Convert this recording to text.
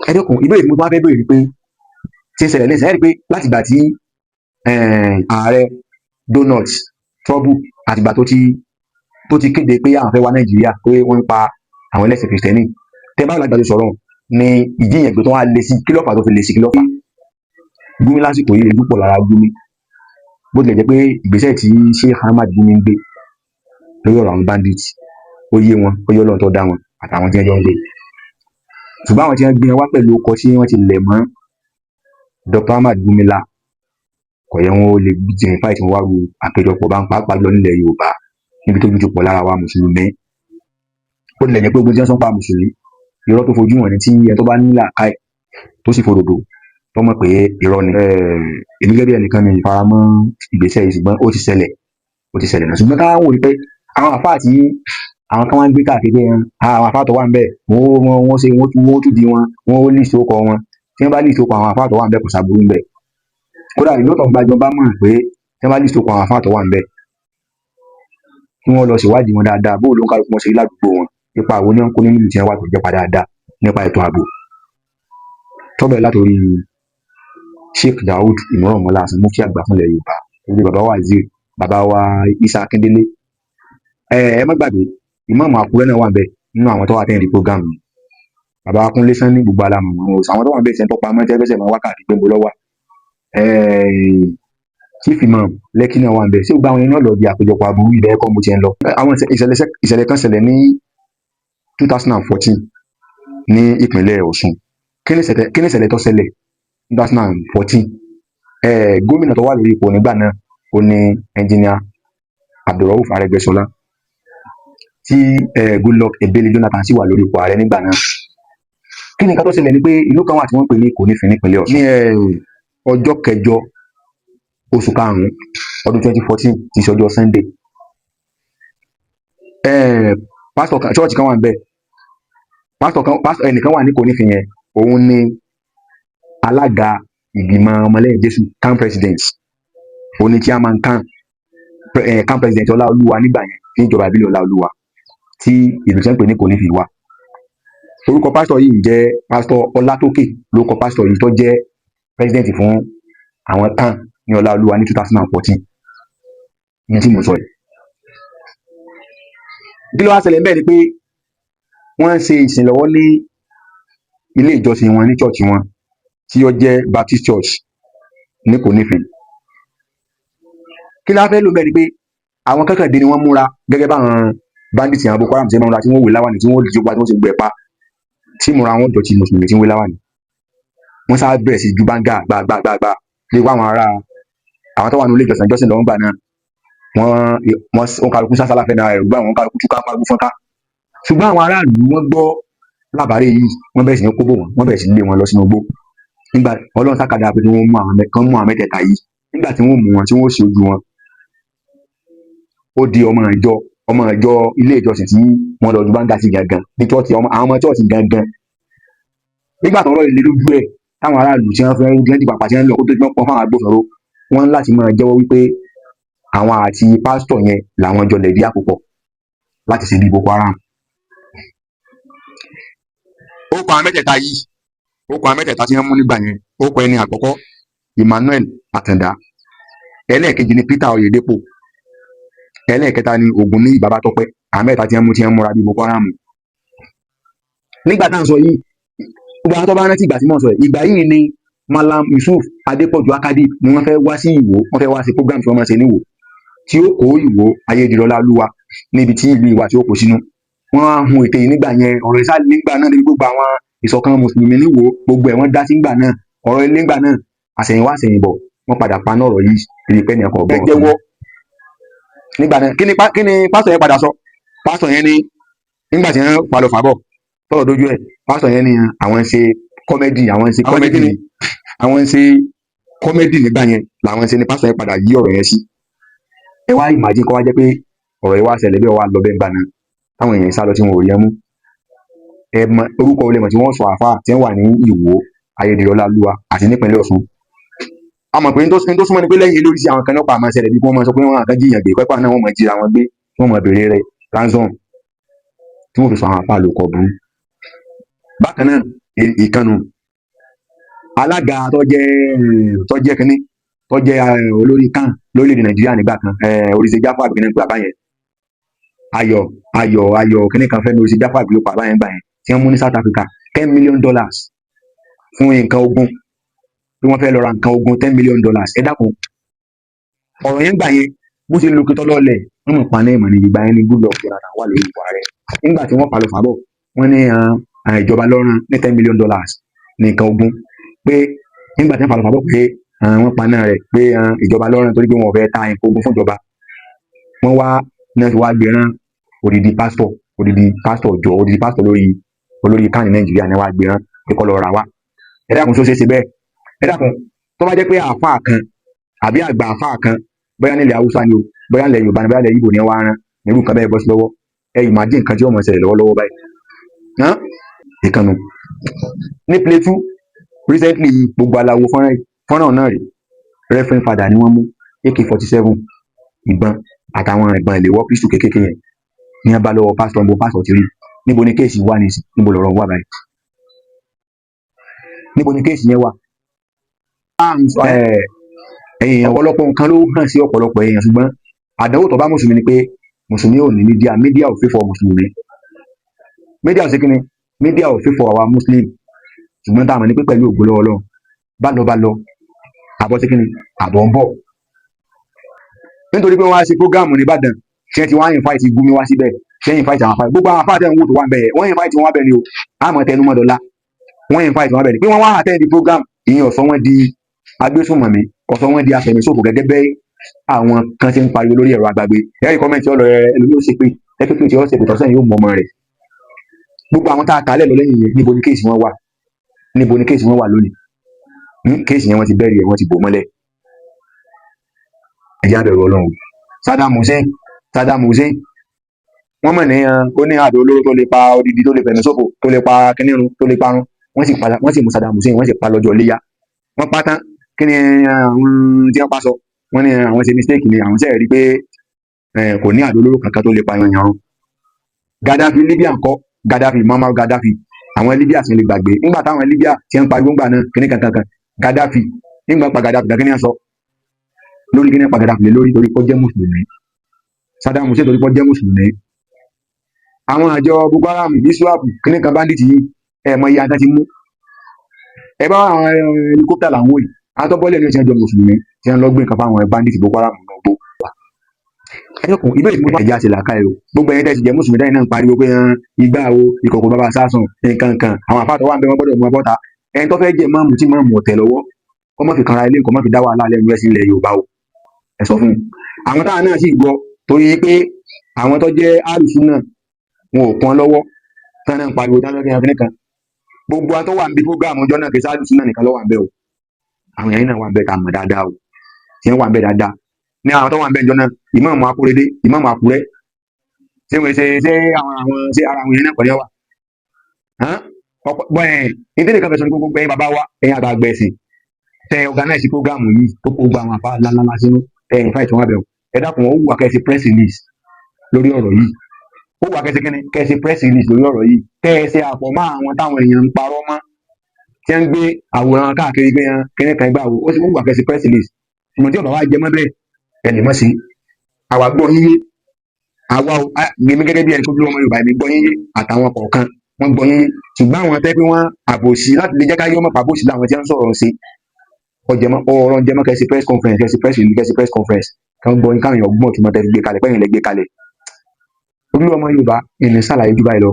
Ẹ dẹ́kun, ìbéèrè tí mo bá fẹ́ béèrè ni pé, tí ń ṣẹlẹ̀ lẹ́sìn, ẹ rí i pé láti ìgbà tí ààrẹ Donald Trump, àtìgbà tó ti kéde pé àwọn fẹ́ wá Nàìjíríà, pé wọ́n ń pa àwọn ẹlẹ́sìn Kìrìsìtẹ́nì, tẹ́ bá lágbàdo sọ̀rọ̀ ní ìjíyàn pé tó wá lé sí, kí ló fà tó fi lé sí? Kí ló fà? Gumi lásìkò yìí, ojú pọ̀ lára Gumi. Bó tilẹ̀ jẹ́ pé ìgbésẹ̀ tí Sheikh Ahmad Gumi ń gbé lórí ọ̀rọ̀ àwọn bandits, ó yé wọn, ó yé Ọlọ́run tó dá wọn àtàwọn tí wọ́n jọ ń gbé. Ṣùgbọ́n àwọn tí wọ́n gbé wọn wá pẹ̀lú ọkọ̀ tí wọ́n ti lẹ̀ mọ́ Dr. Ahmad Gumi la, kò yẹ wọn ó lè jẹ́ fight wọn wá ru àpéjọpọ̀ bá ń, pàápàá jùlọ nílẹ̀ Yorùbá, níbi tó ti pọ̀ lára wa Mùsùlùmí. Ó tilẹ̀ jẹ́ pé ogun tí wọ́n sọ ń pa Mùsùlùmí, irọ́ tó fojú hàn ní, tí ẹni tó bá ní làákàyè tó sì fòdòdó tó mọ̀ pé irọ́ ni. Èmi gẹ́gẹ́ bí ẹnìkan mi faramọ́ ìgbésẹ̀ yìí, ṣùgbọ́n ó ti ṣẹlẹ̀, ó ti ṣẹlẹ̀ náà. Ṣùgbọ́n ká wò ó pé àwọn àfáà tí àwọn kan wá ń gbé káàkiri pé àwọn àfáà tó wà ń bẹ̀, wọ́n ṣe wọ́n tún di wọn, wọ́n ó list orúkọ wọn. Tí wọ́n bá list orúkọ àwọn àfáà tó wà ń bẹ̀, kò sáburú ń bẹ̀. Kódà ìlú tó gbajúmọ̀ mọ̀ pé tí wọ́n bá list orúkọ àwọn àfáà tó wà ń bẹ̀, kí wọ́n lọ ṣèwádìí wọn dáadáa, bó ló ń kálukú wọn ṣe rí ládùúgbò wọn, ipa wo ni wọ́n ń kó nínú ìlú tí wọ́n wà tó jẹ́ pa dáadáa nípa ètò ààbò. Tọ́bẹ̀ látòrí Sheikh Daoud Ìmọ̀rànmọ́lá Hasan, mufti àgbà fúnlẹ̀ Yorùbá, lórí bàbá wazir, bàbá wa Isa Akíndélé. Ẹ má gbàgbé, ìmáàmù Àkúrẹ́ náà wà ń bẹ̀ nínú àwọn tó wà tẹ́yìn di program yìí. Bàbá Kúnlé Sanni, gbogbo alamọ̀ wọn. Àwọn tó wà ń bẹ̀ sẹ́ńtọ́ pamọ́ tẹ́fẹ́sẹ̀ máa wákàtí pé mo lọ́wọ́. Chief Imam Lẹ́kì náà wà ń bẹ̀. Ṣé gbogbo àwọn yẹn náà lọ bí àpéjọpọ̀ aburú ibẹ̀ ẹ̀kọ́ mo ti ń lọ? Àwọn ìṣẹ̀lẹ̀ kan ṣẹlẹ̀ ní 2014 ní ìpínlẹ̀ Ọ̀ṣun. Kí ni ìṣẹ̀lẹ̀ tó ṣẹlẹ̀ 2014? Gómìnà tó wà lórí ipò nígbà náà ó ní Engineer Abdulrauf Arẹ́gbẹ́ṣọlá, tí Goodluck Ebele Jonathan sì wà lórí ipò ààrẹ nígbà náà. Kí ni nǹkan tó ṣẹlẹ̀? Ni pé ìlú kan wà tí wọ́n ń pè ní Ìkònífin nípínlẹ̀ Ọ̀ṣun. Ní ọjọ́ 8 oṣù karùn-ún ọdún 2014, tí í ṣe ọjọ́ Sunday, pásítọ̀ kan, church kan wà níbẹ̀. Pásítọ̀ kan, pásítọ̀ ẹnìkan wà ní Ìkònífin yẹn, òun ni alága ìgbìmọ̀ ọmọlẹ́yìn Jésù, CAN president. Òun ni chairman CAN, CAN president Ọláolúwa nígbà yẹn, ní ìjọba ìbílẹ̀ Ọláolúwa tí ìlú tí wọ́n ń pè ní Ìkònífin wà. Orúkọ pásítọ̀ yìí ń jẹ́ Pásítọ̀ Ọlátókè. Lórúkọ pásítọ̀ yìí tó jẹ́ president fún àwọn CAN ní Ọláolúwa ní 2014 ní tí mo sọ yìí. Kí ló wá ṣẹlẹ̀ níbẹ̀ ni pé wọ́n ń ṣe ìsìn lọ́wọ́ ní ilé ìjọsìn wọn, ní church wọn tí ó jẹ́ Baptist Church ní Ìkònífin. Kí ló wá fẹ́ lò bẹ́ẹ̀ ni pé àwọn kankan dé ni wọ́n múra gẹ́gẹ́ báwọn bandits, àwọn Boko Haram ṣe máa ń múra, tí wọ́n wé láwàní, tí wọ́n lè jópa, tí wọ́n sì gbẹ pa, tí múra wọn dọ̀tí Mùsùlùmí tí ń wé láwàní. Wọ́n sá bẹ̀rẹ̀ sí ju báńgà gbàgbàgbà lé wá. Àwọn ará, àwọn tó wà ní ilé ìjọsìn ìjọsìn lọ́wọ́ gbà náà, wọ́n kálukú sásálà fẹ́ náà, ẹ̀rù gbà wọ́n, kálukú túká, kálukú fọ́nká. Ṣùgbọ́n àwọn aráàlú, wọ́n gbọ́ lábàárẹ̀ yìí, wọ́n bẹ̀rẹ̀ sí ní kóbò wọn, wọ́n bẹ̀rẹ̀ sí ní lé wọn lọ sínú igbó. Nígbà Ọlọ́run sákàdá pé kí wọ́n mú àwọn kán mú àwọn mẹ́tẹ̀ẹ̀ta yìí, nígbà tí wọ́n mú wọn, tí wọ́n ṣe ojú wọn, ó di ọmọ ìjọ ilé ìjọsìn tí wọ́n lọ ju báńgà sí gangan ní church, àwọn ọmọ church gangan. Nígbà tó rọ ilé lójú ẹ̀, táwọn aráàlú tí wọ́n fẹ́ jẹ́ di pàpà tí wọ́n lọ kó tó gbọ́n pọ́n fáwọn agbófinró, wọ́n ń láti máa jẹ́wọ́ wípé àwọn àti pásítọ̀ yẹn làwọn jọ lẹ̀dí àpò pọ̀ láti ṣe bí Boko Haram. Ó kọ àwọn mẹ́tẹ̀ẹ̀ta yìí, ó kọ àwọn mẹ́tẹ̀ẹ̀ta tí wọ́n mú nígbà yẹn. Ó kọ ẹni àkọ́kọ́, Emmanuel Àtàndá. Ẹlẹ́ẹ̀kejì ni Peter Oyedepo. Ẹlẹ́ẹ̀kẹta ni Ògúnníyì Babátọ́pẹ́. Àwọn mẹ́ta tí wọ́n mú, tí wọ́n múra bíi Boko Haram nígbà tá à ń sọ yìí, gbogbo àwọn tó bá rántí ìgbà tí mò ń sọ yìí, ìgbà yìí ni Malam Yusuf Adépọ̀jù Akadi ni wọ́n fẹ́ wá sí Ìwó. Wọ́n fẹ́ wá sí program tí wọ́n máa ń ṣe níwò, tí ó kó Ìwó Ayédèrọ́lá Olúwa níbi tí ìlú ìwà tí ó kó sínú. Wọ́n á hun ète yìí nígbà yẹn. Ọ̀rọ̀ ìsàlẹ̀ nígbà náà níbi gbogbo àwọn ìṣọ̀kan Mùsùlùmí níwò, gbogbo ẹ̀ wọ́n dá sí nígbà náà. Ọ̀rọ̀ ilé nígbà náà, àṣẹ̀yìnwá àṣẹ̀yìnbọ̀, wọ́n padà paná ọ̀rọ̀ yìí ibi pẹ́ ní ẹ̀kọ́ ọ̀gbọ́n jẹ́wọ́ nígbà náà. Kí ni pásítọ̀ yẹn padà sọ? Pásítọ̀ yẹn ní nígbà tí wọ́n falọ̀ fàbọ̀ tọ̀rọ̀ dójú ẹ̀, pásítọ̀ yẹn ní àwọn ń ṣe comedy, àwọn ń ṣe comedy, àwọn ń ṣe comedy nígbà yẹn làwọn ń ṣe. Ní pásítọ̀ yẹn padà yí ọ̀rọ̀ yẹn sí. Ẹ wá imagine kó wá jẹ́ pé ọ̀rọ̀ yìí wá ṣẹlẹ̀ bí, ó wá lọ bẹ́ẹ̀ gbà náà, táwọn èèyàn sá lọ tí wọn ò rí ẹ mú. Ẹ mọ orúkọ olè mọ̀ tí wọ́n sọ àáfàá tí wọ́n wà ní Ìwó Ayédèrọ́lá Lúwa àti nípínlẹ̀ Ọ̀ṣun. A mọ̀ pé n tó súnmọ́ ni pé lẹ́yìn lórí sí àwọn kan náà pa àmọ́ ṣẹlẹ̀ bí wọ́n máa sọ pé wọ́n kàn jíyàn gbé pẹ́pà náà, wọ́n máa jíra wọn gbé, wọ́n máa béèrè rẹ̀ ransom, tí wọ́n fi sọ àwọn àáfàá ló kọ burú. Bákan náà, ìkànnù Alága tó jẹ́ kínní, tó jẹ́ olórí kan lórílẹ̀‐èdè Nàìjíríà nígbà kan, Oritsejafor àbí kínní pé bàbá yẹn, Ayọ̀ Ayọ̀ Ayọ̀ kínní kan, Fẹ́mi Oritsejafor àbí ló pa bàbá yẹn gbà yẹn, tí wọ́n mú ní South Africa, $10 million fún nǹkan ogun, bí wọ́n fẹ́ lọ ra nǹkan ogun, $10 million. Ẹ dákun, ọ̀rọ̀ yẹn gbà yẹn, bó ṣe lókè tọ́lọ́lẹ̀, wọ́n mọ̀ pa náà ìmọ̀ ní ìgbà yẹn ní Goodluck Jonathan wà lórí ipò ààrẹ. Nígbà tí wọ́n falọ̀ fàbọ̀, wọ́n ní ìjọba lọ́rùn ní $10 million ní nǹkan ogun, pé nígbà tí wọ́n falọ̀ fàbọ̀ pé wọ́n pa náà rẹ̀, pé ìjọba lọ́rùn torí pé wọn ò fẹ́ ta nǹkan ogun fún ìjọba. Wọ́n wá náà ti wá gbé rán odidi pásítọ̀, odidi pásítọ̀ jọ, odidi pásítọ̀ lórí olórí kan ní Nàìjíríà ní wàá gbé rán pé kó lọ rà wá. Ẹ dákun, tó ṣeé ṣe bẹ́ẹ̀? Ẹ dákun, tó bá jẹ́ pé àáfàá kan àbí àgbà àáfàá kan, bóyá nílẹ̀ Haúsá ni o, bóyá nílẹ̀ Yorùbá ni, bóyá nílẹ̀ Ìgbò ni, wọ́n á rán irú nǹkan bẹ́ẹ̀ bọ́ sí lọ́wọ́, ẹ imagine nǹkan tí ó máa ṣẹlẹ̀ lọ́wọ́lọ́wọ́ báyìí. Ìkànnù ní Plateau recently, gbogbo aláwo fọ́nrán yìí, fọ́nrán náà rèé. Reverend Father ni wọ́n mú AK-47 ìbọn àtàwọn ìbọn ìléwọ́, pistol kékeré yẹn ní wọ́n bá lọ́wọ́ pásítọ̀. Níbo pásítọ̀ ti rí? Níbo ni case wà ní? Níbo lọ̀rọ̀ wà báyìí? Níbo ni case yẹn wà? Ẹ̀yìn ọ̀pọ̀lọpọ̀ nǹkan ló hàn sí ọ̀pọ̀lọpọ̀ èèyàn, ṣùgbọ́n àdánwò tó bá mùsùlùmí ni pé mùsùlùmí ò ní media. Media ò favour mùsùlùmí. Media ò sí kíni, media ò favour àwa muslim. Ṣùgbọ́n táwọn ní pé pẹ̀lú ògo lọ́wọ́ Ọlọ́run, bá lọ bá lọ, àbọ̀ sí kíni, àbọ̀ ń bọ̀. Nítorí pé wọ́n á ṣe program nìbàdàn, tí wọ́n ti wá invite Gumi wá síbẹ̀, tí wọ́n invite àwọn afáà, gbogbo àwọn afáà tẹ̀ ń wò tó wà ń bẹ̀ yẹn, wọ́n invite wọn wá bẹ̀ ni o. Àmọ́ tẹnumọ́ dọ́là, wọ́n invite wọn wá bẹ̀ ni pé wọ́n wá attend the program. Ìyẹn ọ̀sọ́ wọn di agbésùnmọ̀mí, ọ̀sọ́ wọn di afẹ̀míṣòfò, gẹ́gẹ́ bẹ́ẹ̀ àwọn kan ṣe ń pariwo lórí ẹ̀rọ àgbàgbé. Ẹ̀rí comment ọ̀lọ́ ẹ̀, ẹlòmíì ó ṣe pé ẹ̀pẹ́pẹ́ tí ó ṣe pé tọ́sán yóò mọ ọmọ rẹ̀. Gbogbo àwọn tá a kà á lẹ̀ lọ lẹ́yìn yẹn, níbo ni case wọn wà? Níbo ni case wọn wà lónìí? Case yẹn, wọ́n ti bẹ́ẹ̀rì ẹ̀, wọ́n ti bò mọ́lẹ̀. Ẹ jẹ́ á bẹ̀rù Ọlọ́run. Saddam Hussein, Saddam Hussein, wọ́n mọ̀ ní ó ní àdó olóró tó lè pa odidi, tó lè fẹ̀mí ṣòfò, tó lè pa kínírun, tó lè parun. Wọ́n sì pa, wọ́n sì mú Saddam Hussein, wọ́n sì pa lọ́jọ́ iléyá. Wọ́n pa tán, kí ni àwọn tí wọ́n pa sọ? Wọ́n ní àwọn ṣe mistake ni, àwọn sẹ́ẹ̀ rí pé kò ní àdó olóró kankan tó lè pa èèyàn run. Gaddafi Libya ńkọ́? Gaddafi, Muammar Gaddafi, àwọn Libya sì lè gbàgbé nígbà táwọn Libya ti ń pariwo ńgbà náà kíní kankan kan Gaddafi. Nígbà pa Gaddafi kan, kíní sọ lórí kíní pa Gaddafi lé lórí? Torí kó jẹ́ mùsùlùmí. Saddam Hussein, torí kó jẹ́ mùsùlùmí. Àwọn àjọ Boko Haram, ISWAP, kíní kan, bandit yìí, ẹ mọ iye àtàtì mú. Ẹ bá àwọn helicopter làwọn wòye, àwọn tó bọ́lẹ̀ ní ìṣẹ́jọ mùsùlùmí tí wọ́n lọ gbé nǹkan fáwọn bandit Boko Haram náà gbó. Ẹyọkùn ìbéèrè tí mo ẹ̀jẹ̀ àti làákàyè o. Gbogbo ẹ̀yin tẹ̀sí jẹ́ mùsùlùmí tẹ́yìn náà ń pariwo pé ìgbà wo, ìkọ̀kọ̀ bàbá sásùn, nǹkan kan, àwọn àfáà tó wà ń bẹ, wọ́n gbọ́dọ̀ mú abọ́ta. Ẹni tó fẹ́ jẹ́ máàmù tí máàmù ọ̀tẹ̀ lọ́wọ́, kọ́ mọ́ fi kanra ilé, kọ́ mọ́ fi dá wàhálà lẹ́nu ẹ̀sìn ilẹ̀ Yorùbá o. Ẹ sọ fún un. Àwọn táwọn náà sì gbọ́, torí pé àwọn tó jẹ́ àlùsùn náà, wọn ò pọn lọ́wọ́ táwọn náà ń pariwo táwọn fẹ́ fi kan. Gbogbo àwọn tó wà níbi program ọjọ́ náà, kì í sáà àlùsùn náà nìkan ló wà ń bẹ o. Àwọn èèyàn náà wà ń bẹ tá a mọ̀ dáadáa o, tí wọ́n wà ń bẹ dáadáa ní àwọn tó wà ń bẹ ọjọ́ náà. Ìmáàmù Akóredé, ìmáàmù Àkúrẹ́, ṣé wọ́n ṣe ṣé àwọn ṣé ara àwọn èèyàn náà kọ́ ní wà ọ̀pọ̀ ẹ̀ ní kan fẹ́ sọ ní gbogbo ẹ̀yin bàbá wa, ẹ̀yin àgbààgbà ẹ̀sìn tẹ organize program yìí, tó kó gbogbo àwọn àfa ńláńlá sínú, tẹ invite wọn bẹ̀. Ẹ dákun, ó wù wá kẹ́ ẹ ṣe press release lórí ọ̀rọ̀ yìí. Ó wù wá kẹ́ ẹ ṣe kíni, kẹ́ ẹ ṣe press release lórí ọ̀rọ̀ yìí, kẹ́ ẹ ṣe àfọ̀mọ́ àwọn táwọn èèyàn ń parọ́ mọ́, tí wọ́n ń gbé àwòrán káàkiri pé kíní kan gbà wò ó sì. Ó wù wá kẹ́ ẹ ṣe press release. Ṣùgbọ́n tí ọ̀bà wa jẹ mọ́ bẹ́ẹ̀, ẹ lè mọ̀ sí àwa gbọ́ yín yé. Àwa o, èmi gẹ́gẹ́ bí ẹni tó dúró, ọmọ Yorùbá, èmi gbọ́ yín yé, àtàwọn kọ̀ọ̀kan wọ́n gbọ́ yín yé. Ṣùgbọ́n àwọn tẹ́ pé wọ́n àbòsí láti lè jẹ́ ká yọ́ mọ̀ pàbòsí làwọn tí wọ́n ń sọ̀rọ̀ sí ọjẹmọ́ ọ̀rọ̀ jẹmọ́. Kẹ́ ṣe press conference, kẹ́ ṣe press release, kẹ́ ṣe press conference, kí wọ́n gbọ́ yín, káwọn èèyàn gbọ́n tí wọ́n tẹ́ fi gbé kalẹ̀, pẹ́yìn lẹ gbé kalẹ̀. Olú ọmọ Yorùbá, ìní sàlàyé jù báyìí lọ.